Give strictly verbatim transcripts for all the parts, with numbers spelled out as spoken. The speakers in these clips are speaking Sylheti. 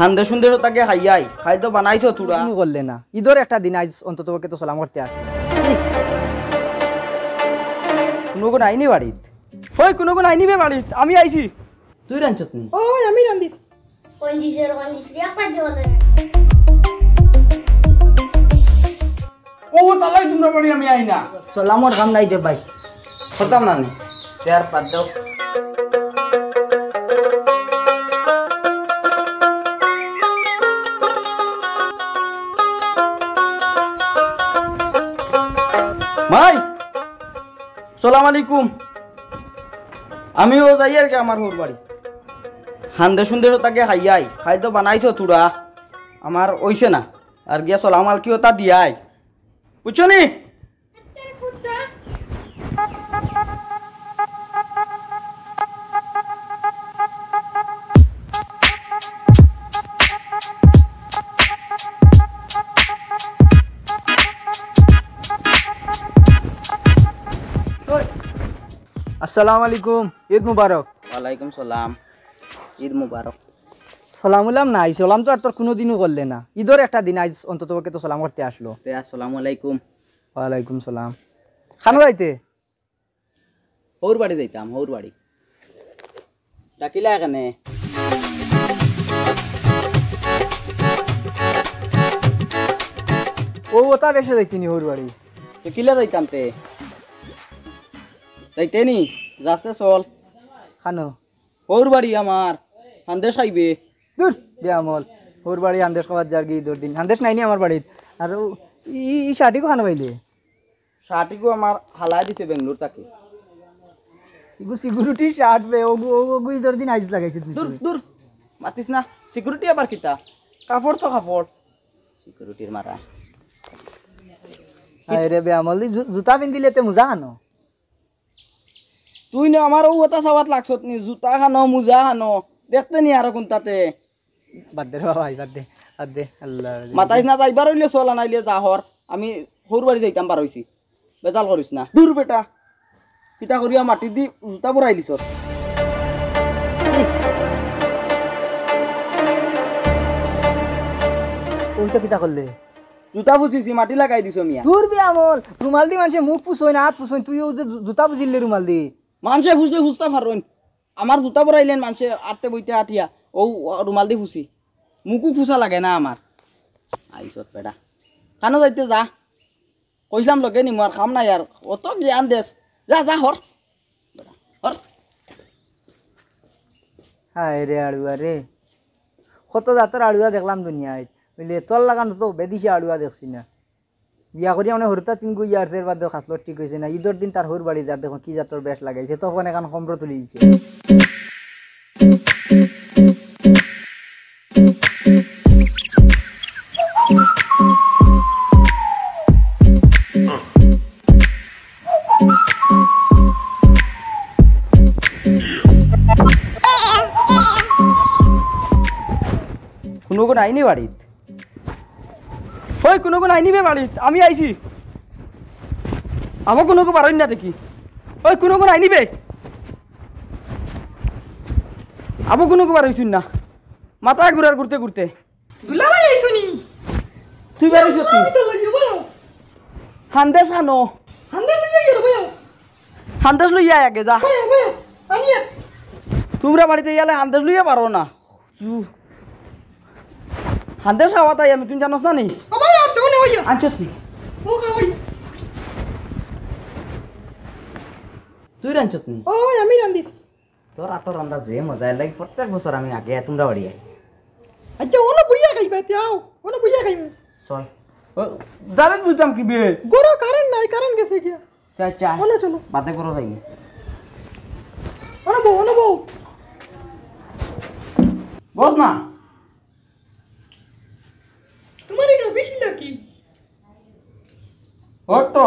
হান্দেশ সুন্দেশ তাকে খাইয়াই, খাই তো বানাইছো থুড়া। তুমি করলে না। ইদর একটা দিন আইজ অন্তত পক্ষে তো সালাম করতে আসো। কুনুগু নাইনি বাড়িত? ওই কুনুগু নাইনি বে বাড়িত, আমি আইছি। তুই রাঞ্চত নি? ওই আমি রান্দিস। কঞ্জিসের কঞ্জিস রে, এক পাঁচ বলে। ও তালাই তোমরা বাড়ি আমি আই না। সালামর কাম নাই দে ভাই। করতাম না নি। চেয়ার পাত দাও। ভাই, সালাম আলাইকুম। আমিও যাই আর কি আমার হউর বাড়ি। হান্দেশ সুন্দেশ তাকে খাইয়াই, খাই তো বানাইছো থুড়া। আমার অইছে না। আর গিয়া সালাম আলকি ওটা দিয়াই। বুঝছো নি? আসসালামু আলাইকুম, ঈদ মুবারক। ওয়ালাইকুম সালাম, ঈদ মুবারক। সালাম উলাম নাই, সালাম তো আর তোর কুনুদিনও করলে না। ইদর একটা দিন আইজ অন্তত পক্ষে তো সালাম করতে আসলো। তে আসসালামু আলাইকুম। ওয়ালাইকুম সালাম। খানো যাইতে? হউর বাড়ি যাইতাম, হউর বাড়ি। ডাকিলা কেনে? ও, ওটা বেশে যাইতিনি হউর বাড়ি। তে কিলা যাইতাম তে? যাইতে নি, যাস্তে চল। খানো? হউর বাড়ি আমার, হান্দেশ খাইবে। দূর, বেআমল। হউর বাড়ি হান্দেশ খাবার যার গি ইদর দিন। হান্দেশ নাইনি আমার বাড়িত। আর ও, ই, ই শার্টিগু খানো পাইলে? শার্টিগু আমার হালাই দিছে বেঙ্গলোর তাকে। ইগু সিকিউরিটি শার্ট বে, ওগু, ওগু, ওগু ইদর দিন আইজ লাগাইছে তুই। দূর, দূর, মাতিস না। সিকিউরিটি আবার কিতা? কাপড় তো কাপড়। সিকিউরিটির মারা। আরে বেআমল, জু-, জুতা পিন্দিলে তে মুজা খানো? তুই না আমার ও ওটা সাবাত লাগছত নি, জুতা খানো, মুজা খানো, দেখতে নি আরো কোনটাতে। বাদ দে রে বাবা, বাদ দে, বাদ দে, আল্লাহ। মাতাইস না, যাইবার অইলে চল, আনাইলে যা হর। আমি হউর বাড়ি যাইতাম বার অইছি, বেজাল করিস না। দূর বেটা, কিতা করিয়া মাটি দি জুতা পরাইলিছ? ওইটা কিতা করলে? জুতা ফুছিছি, মাটি লাগাই দিছো মিয়া। দূর বেআমল, রুমাল দি মানষে মুখ ফুছইন, আত ফুছইন, তুই ও যে জু-, জুতা ফুছিলে রুমাল দি। মানষে ফুছলে ফুছতা পারইন। আমার জুতা পরাইলেন মানষে আটতে বইতে আটিয়া, ও রুমাল দি ফুছি। মুখু ফুছা লাগে না আমার। আইছত বেটা। খানো যাইতে যা। কইলাম লগে নিমু আর কাম নাই আর। অত জ্ঞান দেস। যা, যা, হর। হর। হায় রে আড়ুয়া রে। কত জাতর আড়ুয়া দেখলাম দুনিয়াত। অইলে তোর লাখান তো বেদিশা আড়ুয়া দেখছি না। বিয়া করিয়া মানে হরুতা তিন গু ইয়ার, এর বাদেও খাসলত ঠিক অইছে না। ইদর দিন তার হউর বাড়ি যার দেখো কি জাতর বেশ লাগাইছে, তখন এখান খমরো তুলি দিছে। কুনুগু নাইনি বাড়িত? ওই কুনুগু নাইনি বে বাড়িত, আমি আইছি। আবো কুনুগু বারইন না দেখি। ওই কুনুগু নাইনি বে। আবো কুনুগু বারইছইন না। মাথা ঘুরার ঘুরতে ঘুরতে। দুলাভাই আইছো নি? তুই বার অইছস নি? আমি তো লইয়া বলো। হান্দেশ আনো। হান্দেশ লইয়া আইও, বলো। হান্দেশ লইয়া আয় আগে যা। বলো, বলো। আনিয়া। তুমরা বাড়িত ইয়ালে হান্দেশ লইয়া পারো না। জু-, হান্দেশ খাওয়াত আই আমি, তুই জানোস না নি? ও ভাই, ও তো নে ভাইয়া। আনছত নি? ও কা ভাই। তুই রানছত নি? ও, আমি রান্দিছি। তোর আতর রান্দা যে মজা লাগে, প্রত্যেক বছর আমি আগে তুমরা বাড়ি আই। আচ্ছা, অনো বইয়া খাইবা, তে আও, অনো বইয়া খাইবা। চল। ও, direct বুঝতাম কি বে? ঘরো কারেন্ট নাই, কারেন্ট গেছে গিয়া। চা, চা। অনো চলো। বাদে করো যাইনি। অনো বউ, অনো বউ। বস না। তোমার এই রবিশ কি? ওর তো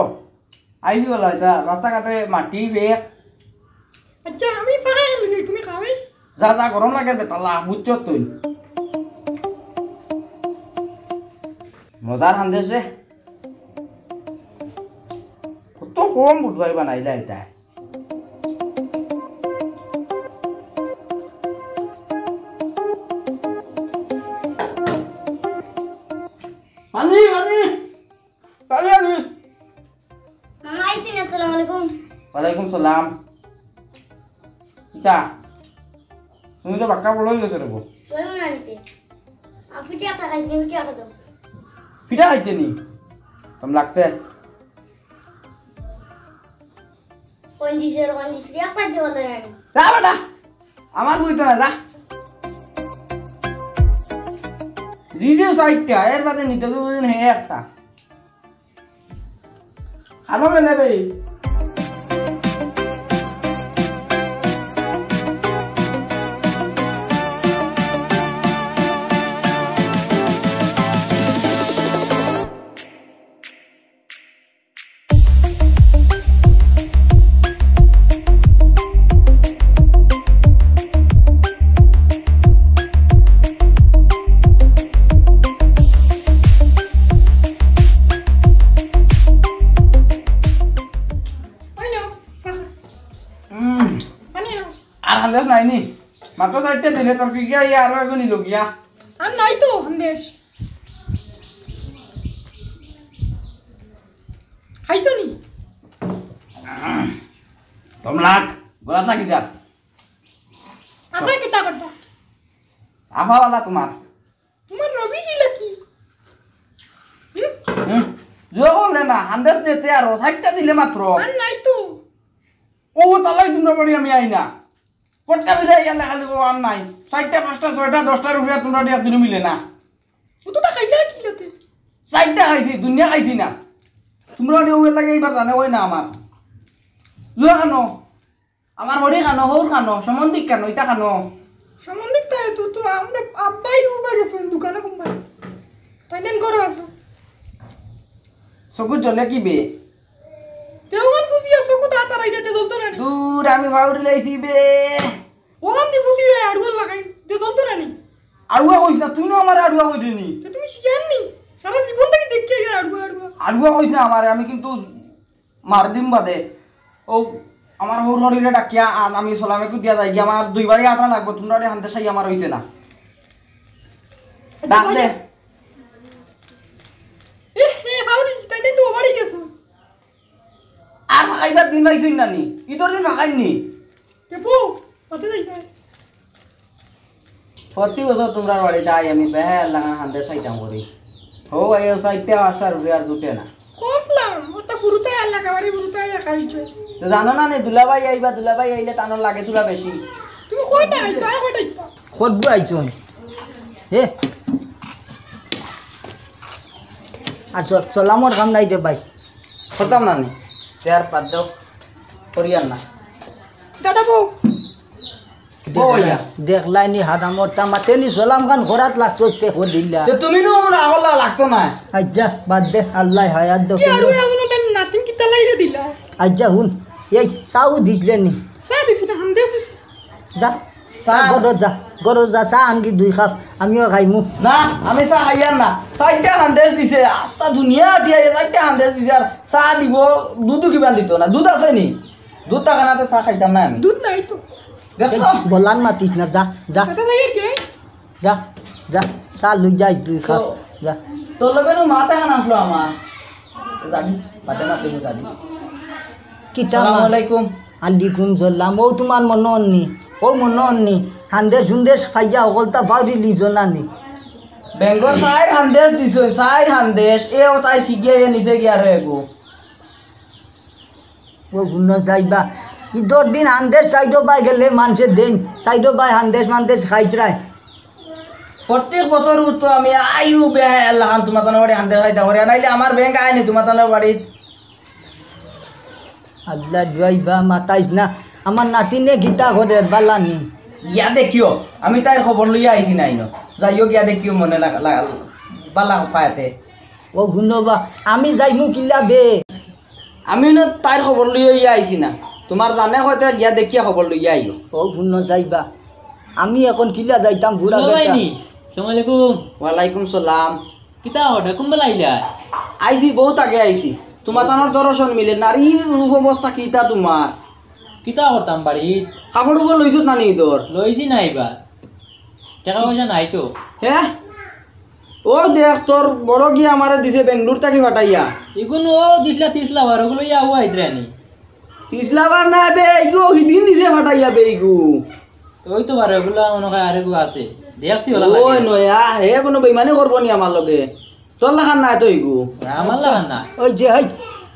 আইসি বলা, এটা রাস্তাঘাটে মাটি বেগ। আচ্ছা, আমি ফাঁকা গেল গিয়ে, তুমি খাওয়াই? যা, যা, গরম লাগে বেতালা, বুঝছো তুই? মজার হান্দেশে। কত কম বুধবাই বানাইলা এটা। আনি, আনি, চাবি আনি। মামা আইছেন, আসসালামু আলাইকুম। ওয়ালাইকুম সালাম। কিতা? তুমি তো বাক্কা বড় অই গেছো রে বো। তুই মনে আনতে। আ, ফিটা একটা খাইছি, ফিটা একটা দাও। ফিটা খাইতে নি? কম লাগতে। কঞ্জুসের কঞ্জুস, এক পাঁচ দিয়ে বলে রানি। যা বেটা, আমার বই তো না, যা। দিছে চাইরটা, এর বাদে নিতে তো বুঝেন হে একটা। খানো বেলে রে। উম, আর হান্দেশ নাই নি? মাত্র চাইরটা দিলে, তোর কি গিয়া ইয়া আরো এগো নিল গিয়া? আর নাই তো হান্দেশ। খাইছো নি? দম লাগ, গলাত লাগি যা। আফা কিতা করতা? আফা বালা তোমার। তোমার রবি ছিল কি? হুম? হুম? জুয়া করলে না, হান্দেশ নিতে আরো চাইরটা দিলে মাত্র। আর নাই তো। ও তালাই তোমরা বাড়ি আমি আই না। পটকা বিলাই গেলে খালি কো আর নাই। চাইরটা, পাঁচটা, ছয়টা, দশটা রুপিয়া তোমরা দিয়া দিনু মিলে না। অতটা খাইলে কি লতে? চাইরটা খাইছি, দুনিয়া খাইছি না। তোমরা ওই লাগে এইবার জানে ওই না আমার। জুয়া খানো, আমার হরি খানো, হৌর খানো, সম্বন্ধিক খানো, ইতা খানো। সম্বন্ধিক তাই তো, তো আমরা আব্বাই উবা গেছেন দোকানে কোনবাই। তাই দেন করো আছো। চকুর জলে কি বে? তে ওখান ফুসি আছে, চকু তা তারা এটা জ্বলতো না নি। দূর, আমি ফাউরি লাইছি বে। ওখান দি ফুসি রে, আড়ুয়াল লাগাই, যে জ্বলতো না নি। আড়ুয়া কইস না, তুই না আমার আড়ুয়া কইলি নি। তো তুমি শিখান নি? সারা জীবন থেকে দেখি এই আড়ুয়া, আড়ুয়া। আড়ুয়া কইস না আমারে, আমি কিন্তু মার দিম বাদে। ও, আমার হৌর হরিরে ডাকিয়া আন, আমি সালামে কুদিয়া যাই গিয়া, আমার দুই বাড়ি আটা লাগবো, তোমরা ওরে হানতে চাই আমার হইছে না। আচ্ছা, ডাক দে। ভাইয়া। এ, এ, হাউরি, তাই তাই তো বাড়ি গেছো। আর ফাঁকাইবার দিন পাইছইন না নি? ইদর দিন ফাঁকাইন নি? কে বউ? মাতে যাই না। প্রতি বছর তোমরা বাড়িত আই, আমি বেহায়া লাগান হানতে চাইতাম করি। হো ভাই, ও চাইতে পাঁচটা রুপি আর জুটে না। করলাম, ও তো গুরুতে আর লাগা বাড়ি গুরুতে আর খাইছে। তো জানো না নি, দুলাভাই আইবা, দুলাভাই আইলে তানোর লাগে তুলা বেশি। তুমি কয়টা আইছো? আর কয়টা আইছো? কত আইছো? হে? আর চ-, চলামর কাম নাই দে ভাই। করতাম না নি। তে আর বাদ দেও। করিয়ার না। দাদা বউ। বউ ইয়া। দেখলাই নি হারামর তামাতে নি সলাম খান করাত লাগছস তে করিলা। তে তুমি নু না হলা লাগতো না। আচ্ছা, বাদ দে, আল্লাহ হায়াত দে। কি আর ওই এমন ওটা নাতিন কি তালাই যে দিলা? আচ্ছা, হুন, এই চাও দিছলে নি? চা দিছি না, হান্দেশ দিছি। যা, চা। ঘরো যা, ঘরো যা, চা আনগি দুই কাপ, আমিও খাইমু। না, আমি চা খাইয়ার না। চাইরটা হান্দেশ দিছে, আস্তা দুনিয়া আটিয়া চাইরটা হান্দেশ দিছে, আর চা দিব, দুধ কিমান দিত না, দুধ আছে নি? দুধ থাকে না তো চা খাইতাম না আমি। দুধ নাই তো। দেখছো? বলান মাতিস না, যা, যা। দাদা যাই আর কি? যা, যা, চা লই যাই দুই কাপ, তো, যা। তোর লগে নু মাত এখান আসলো আমার। যাবি, বাদে মাতিমু যাবি। কিতা সালামু মা? আলাইকুম। আলাইকুম সালাম। ও তোমার মনো অন্নি, ও মনো অন্নি। হান্দেশ হুন্দেশ খাইয়া হকলতা ফাউরি লিজো না নি? বেঙ্গর চাইর হান্দেশ দিছো, চাইর হান্দেশ। এ ও তাই কি গিয়া এ নিজে গিয়া রে গো। ও হুনো যাইবা। ইদর দিন হান্দেশ সাইডো বাই গেলে মানষে দেন। সাইডো বাই হান্দেশ মান্দেশ খাইতরায়। প্রত্যেক বছর উঠতো আমি আইও বেহায়া লাখান তোমার তানোর বাড়ি হান্দেশ খাইতা করি। নাইলে আমার ব্যাংক আয় নি তোমার তানোর বাড়ি। আল্লাহ দুয়াইবা মাতাইস না। আমার নাতিনে কিতা করে বালা নি? গিয়া দেখিও। আমি তাইর খবর লইয়া আইছি না ইনো। যাইও গিয়া দেখিও মনে লাগা, লাগা, বালা ফায়াতে। ও হুনো বা, আমি যাইমু কিলা বে? আমি না তাইর খবর লইয়া আইছি না। তোমার জানে কয়টা গিয়া দেখিয়া খবর লইয়া আইও। ও হুনো যাইবা। আমি এখন কিলা যাইতাম বুড়া হুনো বেটা। ভাইনি, আসসালামু আলাইকুম। ওয়ালাইকুম সালাম। কিতা হঠাৎ কোন বেলা আইলা? আইছি, বহুত আগে আইছি। তোমার তানোর দর্শন মিলে, নারীর রূপ অবস্থা কিতা তোমার? কিতা করতাম বাড়িত? কাপড় উপর লইছত না নি ইদর? লইছি না ইবার। টাকা পয়সা নাই তো। হে? ও দেখ, তোর বড় গিয়া আমারে দিছে বেঙ্গলোর থাকি ফাটাইয়া। ইগুন ও দিছলা তিছলা বার, ওগুলো ইয়া ও আইতরানি। তিছলা বার না বে, ইগু হিদিন দিছে ফাটাইয়া বে ইগু। তো ওই তো বার, ওগুলো মনে হয় আরেকগু আছে। দেখছি ওলা ওই লাগে। নয়া, হে কোনো বেইমানি করবো নি আমার লগে। তোর লাখান নাই তো ইগু। আমার লাখান না। ওই যে, হেই,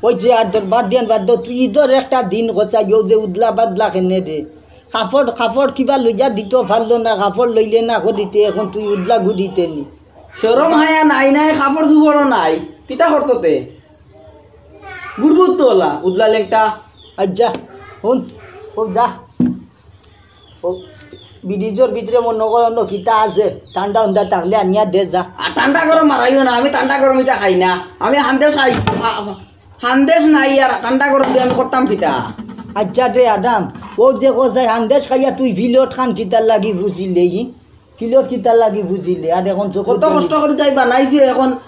ওই যে আর দরবার দিয়ান বাদ দাও, তুই ইদর একটা দিন গছাই, ও যে উদলা বাদলা কেনে রে। কাপড়, কাপড় কিবা লইয়া দিত পারলো না, কাপড় লইলে না করিতে, এখন তুই উদলা ঘুরিতে নি। শরম হায়া নাই, নাই, কাপড় চুপড়ও নাই, কিতা করতো তে? গুরবুত তো ওলা, উদলা লেংটা। আচ্ছা, হুন, ও যা। ও, ব্রিজর ভিতরে মনে কর অন্য কিতা আছে, ঠান্ডা উন্ডা থাকলে আনিয়া দে যা। আর ঠান্ডা গরম মারাইও না, আমি ঠান্ডা গরম ইটা খাই না, আমি হান্দেশ খাই। আ-, হান্দেশ নাই আর ঠান্ডা গরম দিয়া আমি করতাম কিতা? আচ্ছা রে আদম, ও যে কছাই হান্দেশ খাইয়া তুই বিলট খান কিতার লাগি বুঝিলে ই? বিলট কিতার লাগি বুঝিলে? আর এখন চোখে কত কষ্ট করি তাই বানাইছে, এখন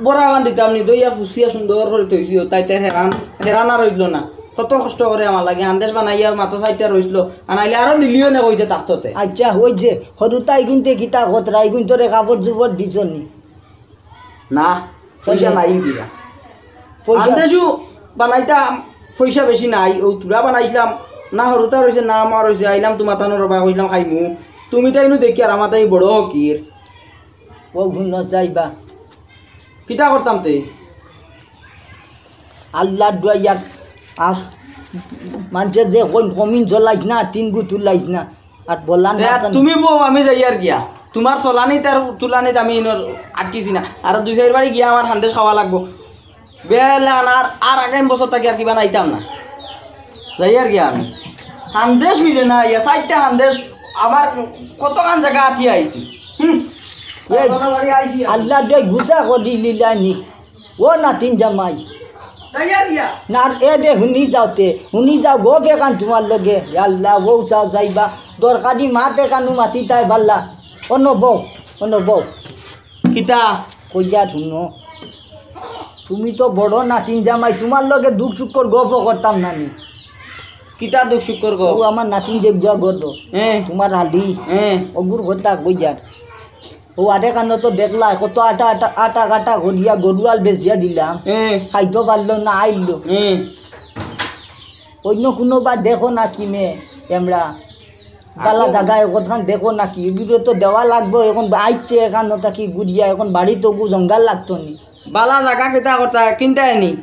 বড়া খান দিতাম নি, দইয়া ফুসিয়া সুন্দর করি থইছি, ও তাইতে হেরান, হেরান আর অইলো না। কত কষ্ট করি আমার লাগি হান্দেশ বানাইয়া মাত্র চাইরটা রইছিল, আর নাইলে আরো দিলিও নে কইছে থাকতো তে। আচ্ছা, ওই যে হরুতা ইগুনতে কিতা খতরা, ইগুন তোরে কাপড় চুপড় দিছ নি? না, পয়সা নাই দিবা। পয়সা আন্দেশু বানাইতাম, পয়সা বেশি নাই, ও তুরা বানাইছিলাম, না হরুতা রইছে, না আমার রইছে, আইলাম তোমার তানো রবা, কইলাম খাইমু, তুমি তাই নু দেখি আর আমার তাই বড় হকির। ও ঘুম চাইবা। কিতা করতাম তে? আল্লাহর দোয়াই আর, আর মানষে যে কইন কমিন জ্বলাইস না, টিন গু তুলাইস না, আর বললাম তে না আর কেন? তুমি বউ, আমি যাই আর গিয়া। তোমার চলানিত আর তুলানিত আমি ইনো আটকিছি না। আর দুই চাইর বাড়ি গিয়া আমার হান্দেশ খাওয়া লাগবো। বেলা আর, আর আগামী বছর থাকি আর কিবা নাইতাম না। যাই আর গিয়া আমি। হান্দেশ মিলে না, ইয়া চাইরটা হান্দেশ আমার কতখান জাগা আটিয়া আইছি। হুম। এই বাবা বাড়ি আইছি আমি। আল্লাহ দে গুছা করি লিলানি। ও নাতিন জামাই। যাই আর গিয়া। না, এ দে হুনি যাও তে, হুনি যাও গো বেগান তোমার লগে। ইয়া আল্লাহ, ও চাও যাইবা। দরকারি মাত এখানু মাতি তাই বাল্লা। অন্য বউ, অন্য বউ। কিতা? কইয়া শুনো। তুমি তো বড় নাতিন জামাই, তোমার লগে দুখ সুখর গপ করতাম না নি। কিতা দুখ সুখর গপ? ও আমার নাতিন যে বুয়া গর্দ। হ্যাঁ। তোমার হালি। হ্যাঁ। অগুর কথা কইয়ার। ও আরে কানো তো দেখলা, কত আটা, আটা, আটা কাটা করিয়া গরুয়াল বেচিয়া দিলাম। হ্যাঁ। খাইতে পারলো না, আইলো। হ্যাঁ। অন্য কোনো বা দেখো না কি মে, এমরা। বালা জাগা এখন দেখো না কি, এগুলো তো দেওয়া লাগবো। এখন আইছে এখান থাকি ঘুরিয়া, এখন বাড়িত অগু জঙ্গল লাগতো নি। বালা জাগা কিতা করতা, কিনতে আনি?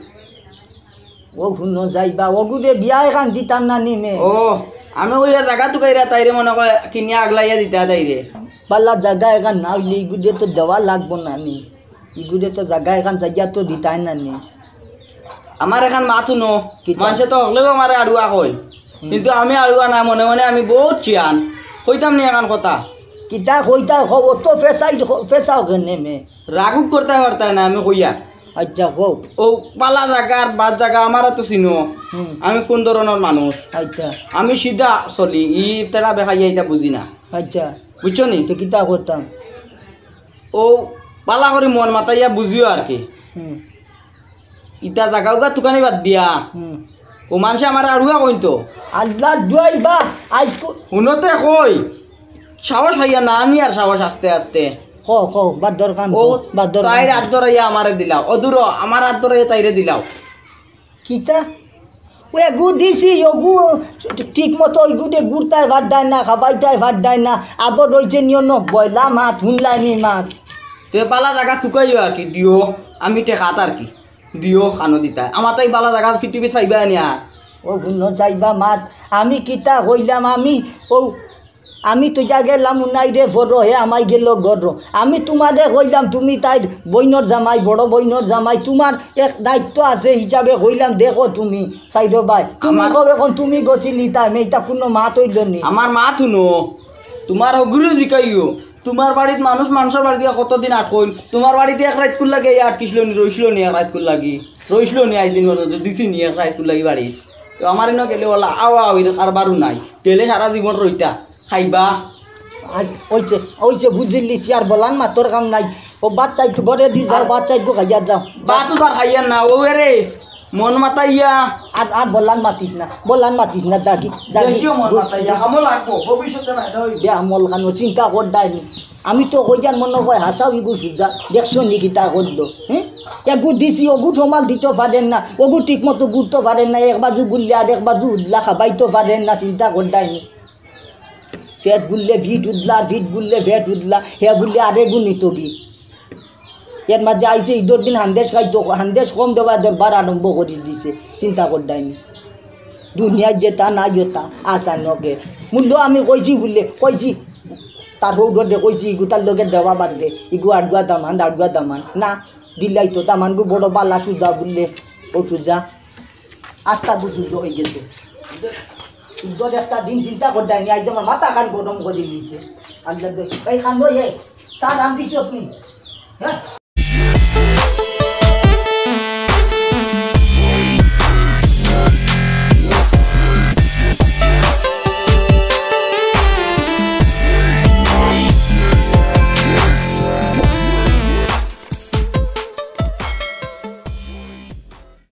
ও হুনো যাইবা, অগুরে বিয়া এখান দিতাম না নি মে। ও, আমি ওই জাগা তুকাইরা তাইরে মনে কয় কিনিয়া আগলাইয়া দিতা তাইরে। বালা জাগা এখান না অইলে এগুলো তো দেওয়া লাগবো না নি। ইগুরে তো জাগা এখান জাগা তো দিতাই না নি। আমার এখান মাত হুনো, কিতা? মানষে তো হকলেও আমারে আড়ুয়া কয়। হুম। কিন্তু আমি আড়ুয়া না, মনে মনে আমি বহুত শিয়ান। কইতাম নি এখান কথা। কিতা কইতা কও, অত ফেসাই, ফেসাও কেনে মে? রাগুক করতে পারতায় না, আমি কইয়া। আচ্ছা, কও। ও পালা জাগা আর বাদ জাগা আমারে তো চিনো। হুম। আমি কোন ধরনের মানুষ। আচ্ছা। আমি সিধা চলি, ই তেরা বেখাইয়া ইটা বুঝি না। আচ্ছা। বুঝছো নি? তো কিতা করতাম? ও পালা করি মন মাতাইয়া বুঝিও আর কি। হুম। ইতা জাগা উগা তুকানি বাদ দিয়া। হুম। ও মানষে আমারে আড়ুয়া কইন তো। আল্লাহ দুয়াই বা, আইজ কো- হুনতে কই, সাহস পাইয়া না নি আর সাহস আস্তে আস্তে। কও, কও, বাদ দরকার ও কও, বাদ দরকার তাইর কও। হাত ধরাইয়া আমারে দিলাও, ও দূর আমার হাত ধরাইয়া তাইরে দিলাও। কিতা? ও এগু দিছি, ওগু ঠিক মতো ওইগুতে ঘুরতায় পারতায় না, খাবাইতায় পারতায় না। আবার রইছে নিয়ন বয়লা মাত, হুনলায় নি মাত। তে বালা জাগা তুকাইও আর কি, দিও, আমি টেকাত আর কি, দিও, খানো দিতায়। আমার তাই বালা জাগা পৃথিবীত পাইবা নি আর। ও হুনো চাইবা মাত, আমি কিতা কইলাম, আমি ও আমি তো যা গেলাম উনাই রে ফটো, হে আমাই গেল গর। আমি তোমারে কইলাম, তুমি তাইর বইনর জামাই, বড় বইনর জামাই, তোমার এক দায়িত্ব আছে হিসাবে কইলাম, দেখো তুমি, চাইরো ভাই। তুমি আমার কও এখন তুমি গছি লিতায়, মে ইতা কোনো মাত অইল নি। আমার মাত হুনো, তোমার হগুরে জিকাইও, তোমার বাড়িত মানুষ মানষর বাড়িত গিয়া কতদিন আটকইন, তোমার বাড়িত এক রাইত কুল লাগি আটকিছিল নি, রইছিল নি এক রাইত কুল লাগি, রইছিল নি আইজ দিন পর্যন্ত, দিছি নি এক রাইত কুল লাগি বাড়িত। তো আমার ইনো গেলে ওলা আওয়া আওয়ির কারবারও নাই, গেলে সারা জীবন রইতা। খাইবা। আজ অইছে, অইছে, বুঝিলিছি, আর বলান মাতর কাম নাই। ও ভাত চাইটু ঘরে দি যাও, আর ভাত চাইটু খাইয়া যাও। ভাত তো আর খাইয়ার না, ও এরে। মন মাতাইয়া। আর আর বলান মাতিস না, বলান মাতিস না, জাগি জাগি। দেখিও মন মাতাইয়া, আমল লাগবো, ভবিষ্যতে না, এটা হইবে। বে আমল খানো চিন্তা করদাইনি। আমি তো কইয়ার মনে কয় হাসাও ইগু সুজা, দেখছো নি কিতা করলো? হ্যাঁ, এগু দিছি, ওগু সমাল দিতে পারেন না, ওগু ঠিক মতো ঘুরতে পারেন না, এক বাজু ঘুরলে আর এক বাজু উদলা খাবাইতে পারেন না, চিন্তা করদাইনি। পেট গুললে ভিট উদলা, ভিট গুললে পেট উদলা, হে গুললে আরে গুণিত কি? এর মাঝে আইছে ঈদর দিন হান্দেশ খাইতো, হান্দেশ কম দেওয়া দরবার আরম্ভ করি দিছে, চিন্তা করদাইনি। দুনিয়ার যেতা নাই ওতা আচানকে। মূল্য আমি কইছি বুললে, কইছি, তার হৌডরে কইছি, ইগু তার লগে দেওয়া বাদ দে, ইগু আড়ুয়া দামান, আড়ুয়া দামান। না, দিলাই তো দামানগু বড় বালা সুজা বুললে, ও সুজা। আস্তা বুঝু হয়ে গেছে। ঈদর একটা দিন চিন্তা করদাইনি, আইজ আমার মাথা খান গরম করে দিয়েছে। আল্লাহ দে-, এই খান দো, এ, চা রান দিছো আপনি? হ্যাঁ?